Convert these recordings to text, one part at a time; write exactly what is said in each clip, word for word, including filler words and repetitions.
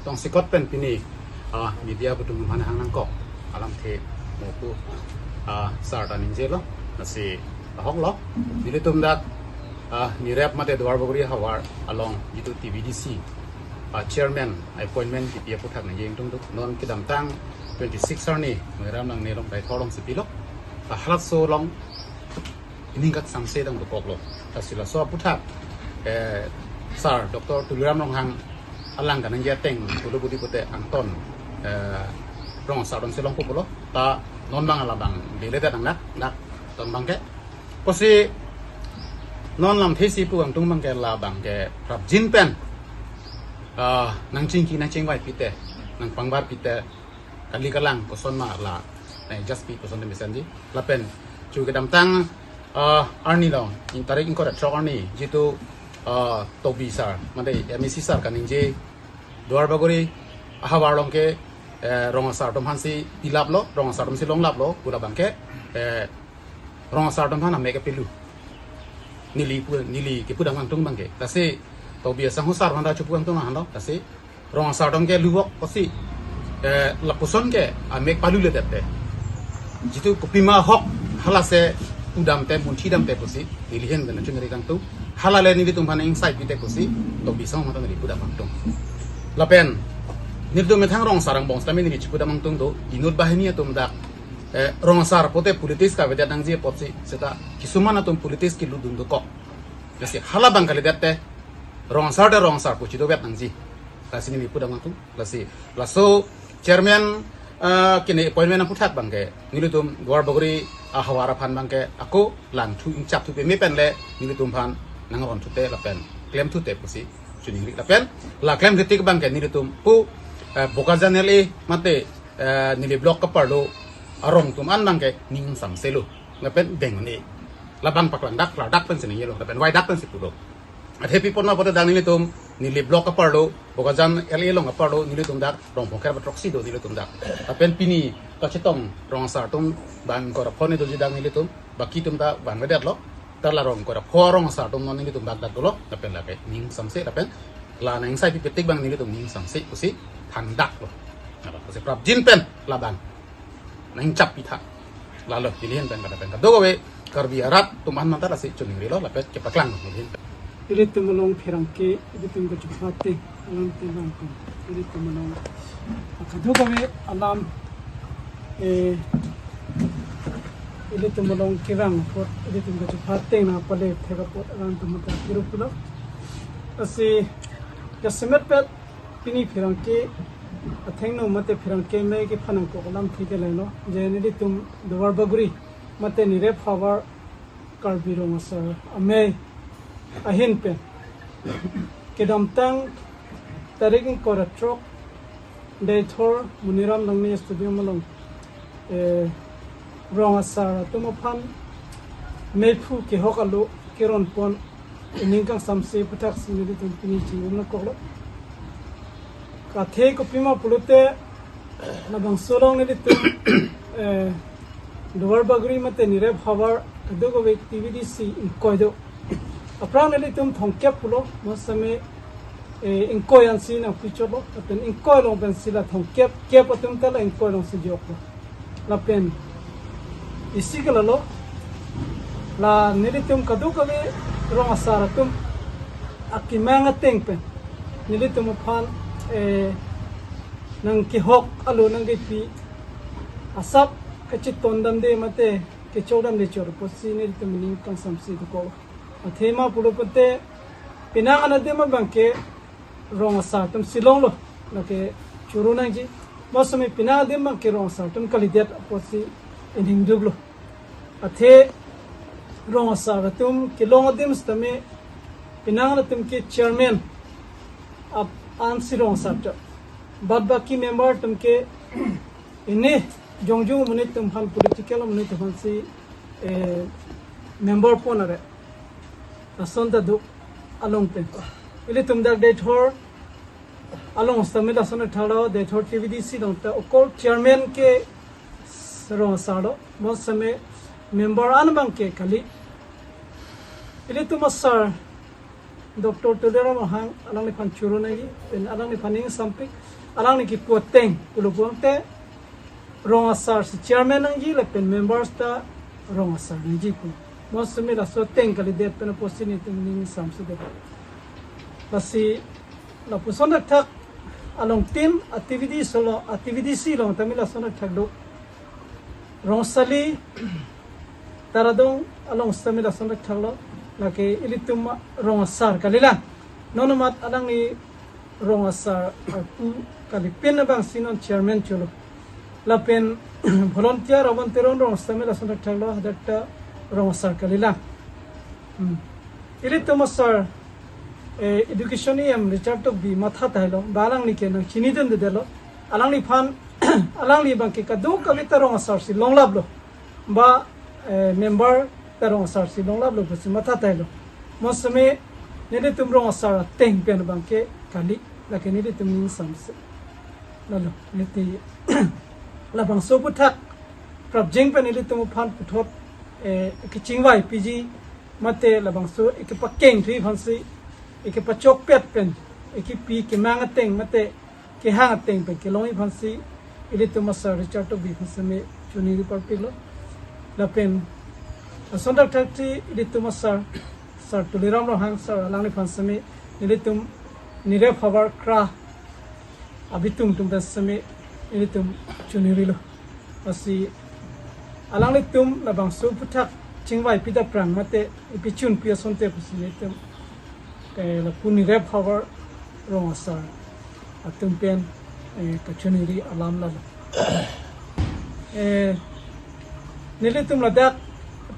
Tongsekot pen pini, ah, media atum aphan hang nangkok alamthe mo pu, ah, sir ta ningjelo, lasi ahok lo. Nelitum dak, ah, Nirep mate Duarbagori havar along jitu T V D C, ah, chairman appointment kipi aphuthak nangji ingtungduk. Non kedamtang twenty-six arni Monirap Nangne along Deithor alongsi pilo. Ah, halatso along ining kangsamse dang dokoklo. Lasi laso aphuthak, eh, sir Doctor Tuliram Ronghang alang kaningje ateng pulo budi pute angton, eh, rong asar atomsi longpo pulo. Ta non abang labang dele ta nang nak, nak ton abangke. Pusi non lamthesi pu angtung abangke labangke prapjin pen, ah, nangchingki nangchingvai pite, nangpangbar pite, kali kalang koson ma la, eh, just pi koson de mesenji. Lapen chu kedamtang, ah, arni lo, in tarik ingkoi ra throk arni, jitu, ah, Tobi sir, mate M A C sir kaningje, Duarbagori ahavar along ke, eh, rong asar atum aphansi pilaplo, rong asar atomsi longlaplo pu labangke, eh, rong asar atum aphan amek kepelu. Neli pu, neli kepu dang angtung abangke. Lasi Tobi asangho sir aphanta chupu angtung ahanlo. Lasi rong asar atom ke luvok pusi, eh, lapuson ke amek paluledet te. Jitu kopima ahok halase pudam te, munthi dam te pusi, neli ahin pen chunri kangtung. Halale nelitum aphan ingsai pite pusi, Tobi asangho aphanta neli pudam angtung. Lapen nelitum methang rong asar angbong sitame neli chipudam angtung do, inut banghini atum dak, eh, rong asar pute politics kavedet nangji apotsi, seta kisuman atum politics kelutdun dokok. Lasi hala abang kalidet te, rong asar te rong asar pu chidovet nangji. Lasi neli pudam angtung. Lasi laso chairman, eh, kene appointment aphuthak abangke nelitum Duarbagori ahavar aphan abangke ako langthu ingchapthu peme pen le nelitum aphan nangron thute lapen klemthute pusi chuningri lapen la klemkletik abangke nelitum pu, eh, Bokajan L A mate, eh, neli block kaparlo arong atum an abangke ning samselo lapen beng ne labang paklang dak, klardak pensi ningjelo lapen vaidak pensi pulo. Athe pi apot ma pute dak nelitum, neli block aparlo, Bokajan L A along aparlo, nelitum dak rong phongkep ra throksi do nelitum dak. Lapen pini kachetong rong asar atum bang ingkoi ra pho ni doji dak nelitum, baki atum ta vanvedetlo. Ta la rong ingkoi ra pho rong asar atum non nelitum dak dak dolo, lapen lake ning samse, lapen la nang ingsai pipetik abang nelitum ning samse pusi thangdaklo. Napa pusi prapjin pen labang nangchap pitha. Lalo neli ahin pen kada pen kadokave Karbi arat atum an mata lasi chuningrilo lapen kepaklang neli ahin pen. Ilitum along pherangke, ilitum kachupate, alam te bangkong. Ilitum along kadokave alam, eh, ilitum along kevang apot, ilitum kachupate nangpale thek apot alam atum mata kiru pulo. Lasi jasemet pet pini pherangke athengno mate pherangke amei kephan nangkok alamthe ke laino. Je nelitum Duarbagori mate Nirep havar Karbi Rong Asar Amei ahin pen kedamtang tarik ingkoi ra throk Deithor Monirap Nangne Stadium along, eh, rong asar atum aphan meiphu kehok alo keron pon ining kangsamse aphuthaksi nelitum pini chingrum nangkoklo. Athe kopima pulote labangso along nelitum, eh, Duarbagori mate Nirep havar kadokave T V D C ingkoi do. Aphrang nelitum thomkep pulo, mo sitame, eh, ingkoi ansi nangpichotlo, lapen ingkoi along pensi la thomkep, kep atum ta la ingkoi alongsi joklo. Lapen isi ke lalo, la nelitum kadokave rong asar atum akemang ateng pen nelitum aphan, eh, nangkehok alo nangkepi asap kachetong damde mate kechok damde chot pusi nelitum ining kangsamse dokok. Athema pulo pute penang an adim abangke rong asar atumsi longlo, lake choro nangji. Mo sitame penang adim abangke rong asar atum kalidet apotsi ining duklo. Athe rong asar atum kelong adim sitame penang an atum ke chairman ap ansi rong asar chot. Bad baki member atum ke ini jongjong amonit atum aphan, political amonit atum aphansi, eh, member pon are. Lason ta do along pen. Ilitum dak Deithor along sitame lason thalo, Deithor T V D C along ta okol chairman ke rong asar lo, mo sitame member an abangke kali. Ilitum asar Doctor Tuliram Ronghang alangliphan choro nangji, pen alangliphan ning sampik, alangli kipu ateng pulo pulote rong asar si chairman nangji lapen members ta rong asar nangji pu. Mo semi laso ateng kalidet pen apotsi nelitum ning samsedet. Lasi lapuson thakthak along tin activity solo, activity si along tame lason thakthak do. Rongsali Taradong along sitame lason thakthak lo, lake ilitum rong asar kalilang. Non amat alangli rong asar arpu kalipin abang si non chairman cholo. Lapen volunteer Avan Teron rong sitame lason thakthak lo, hadak ta rong asar kalilang. Hmm. Ilitum asar, eh, education E M Richard Tokbi matha tahai lo, ba alangli ke nangchinidunde lo. Alangliphan, alangli abang ke kadokave ta rong asar si longlap lo. Ba, eh, member ta rong asar si longlap lo pusi matha tahai lo. Mo semi nelitum rong asar ateng pen abang ke kali, lake nelitum ning samse. Lalo, niti labangso aphuthak prapjin pen ilitum aphan puthot, eh, kachingvai piji mate labangso ikepakeng thui aphansi, ikepachokpet pen, ikipi kemang ateng mate kehang ateng pen kelongji aphansi ilitum asar Richard Tokbi aphan semi choningri parpik lo. Lapen lason thakthak si ilitum asar, Sir Tuliram Ronghang sir alangliphan semi nelitum nirep havar kra abitung atum pen semi nelitum choningri lo. Lasi alanglitum labangso aphuthak chingvai pida prang mate ipi chunpi asonte pusi nelitum, eh, lapu nirep havar rong asar atum pen, eh, kachoningri alam lalo. Eh, nelitum ladak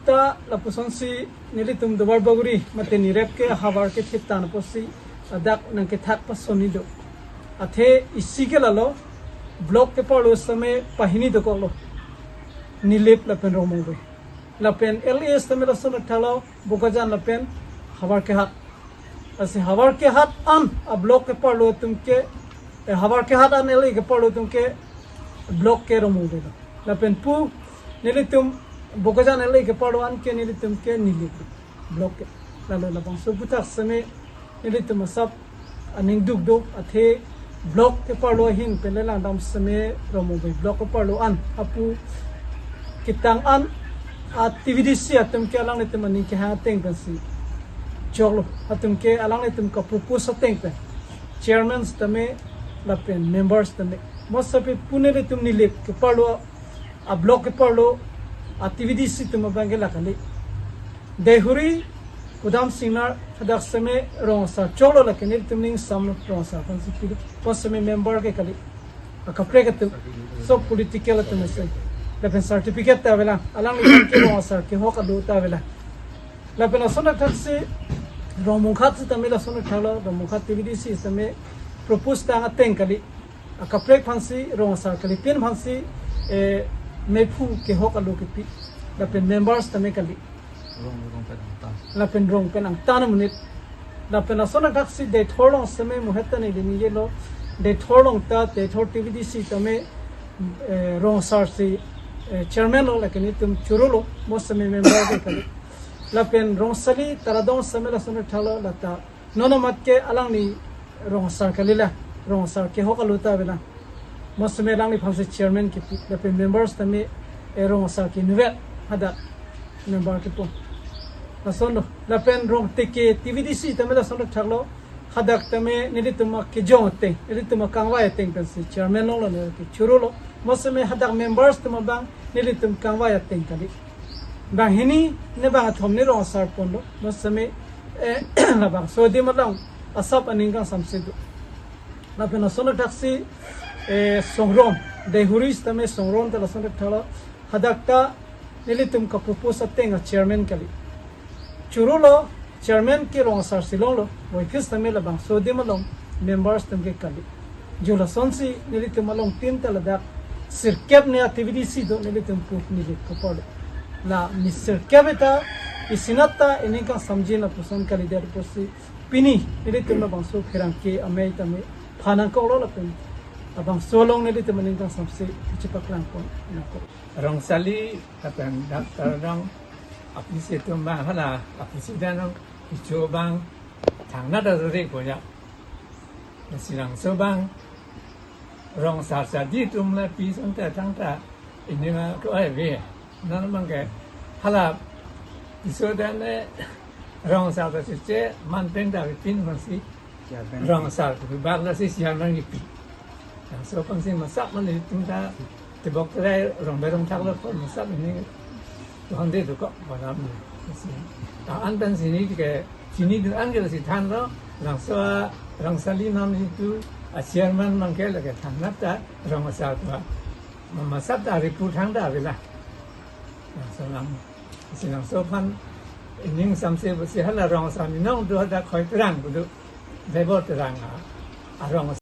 ta lapusonsi nelitum Duarbagori mate nirep ke havar kethe tang apotsi ladak nangkethak pasonni do. Athe isi ke lalo, block keparlo sitame pahini dokok lo. Nilip lapen Rongmongve. Lapen L A sitame lason thakthak lo, Bokajan lapen Havarkehat. Lasi Havarkehat an a block keparlo atum ke, eh, Havarkehat an L A keparlo atum ke block ke Rongmongve lo. Lapen pu nelitum Bokajan L A keparlo an ke nelitum ke Nilip block ke. Lalo labangso aphuthak semi nelitum asap aning duk do, athe block keparlo ahin pen le langdam semi Rongmongve block keparlo an apu ketang an a T V D C atum ke alanglitum aning kehang ateng pensi choklo, atum ke alanglitum kapropose ateng pen chairman sitame lapen members sitame. Mo semi pu nelitum Nilip keparlo, a block keparlo a T V D C atum abang ke la kali. Deihori, Kudam Singnar hadak semi rong asar choklo, lake nelitum ning samlo, rong asar aphansi pilo. Mo semi member ke kali. Akaprek atum, so political atum ase. Lapen certificate ta avelang. Alanglitum ke rong asar kehok alo ta avelang. Lapen lason thakthak si Rongmongkhat sitame lason thakthak lo, Rongmongkhat T V D C sitame propose tang ateng kali. Akaprek aphansi, rong asar kalipin aphansi, eh, mephu kehok alo kepi. Lapen members tame kali. Rong, rong pen angtan. Lapen rong pen angtan amonit. Lapen lason thakthak si Deithor along semi muhet ta neli ningjelo. Deithor along ta, Deithor T V D C tame, eh, rong asar si, eh, chairman lo, lake nelitum choro lo, mo semi member ke kali. Lapen Rongsali Taradong semi lason thakthak lo, lata non amat ke alangli rong asar kalilang, rong asar kehok alo ta avelang. Mo semi alangliphansi chairman kepi, lapen members tame, eh, rong asar ke inutvet hadak member kepon. Lason lo, lapen Rongteke T V D C tame lason thakthak lo, hadak tame nelitum akejong ateng, nelitum akangvai ateng pensi chairman longlo, neli ke choro lo. Mo semi hadak members atum abang nelitum kangvai ateng kali. Banghini ne bangkethom ne rong asar ponlo. Mo semi, eh, labangso adim along asap aning kangsamse do. Lapen lason thakthak si, eh, Songron, Deihori sitame Songron ta lason thakthak lo, hadak ta nelitum kapropose ateng a chairman kali. Choro lo, chairman ke rong asar si longlo, voiphit sitame labangso adim along members atum ke kali. Jo lasonsi nelitum along tin ta ladak sirkep ne a T V D C do, nelitum pu Nilip keparlo. La mi sirkep eta isinat ta ining kangsamjin lapuson kalidet apotsi pini nelitum labangso pherangke amei tame phan nangkoklo lapen labangso along nelitum aning kangsamse chepaklang pon nangkok. Rongsali lapen Doctor Rong apisi atum abang hala apisi danong kecho abang Thangnat ta juri punya. Lasi labangso abang rong asar chadi atum lapi asonte thangta ini ma ko ai ve. Non abang ke hala iso dan, eh, rong asar ta si che man pen ta pin masi. Chairman. Rong asar tu bak lasi chairman kipi. Labangso aphansi masap man itum ta tebok terai rong berong thak lo ko masap ini Tuhan de tu kok balam ni. Lasi ta an pen si ini ke chini dun an ke lasi thanlo, labangso rong asar li non itu a chairman abang ke lake thangnat ta rong asar tu ma masap ta report thangta avela. Labangso lang. Lasi labangso aphan ining samse pusi hala rong asar ni nong tu ada khoi terang kudu. Bebo terang a, arong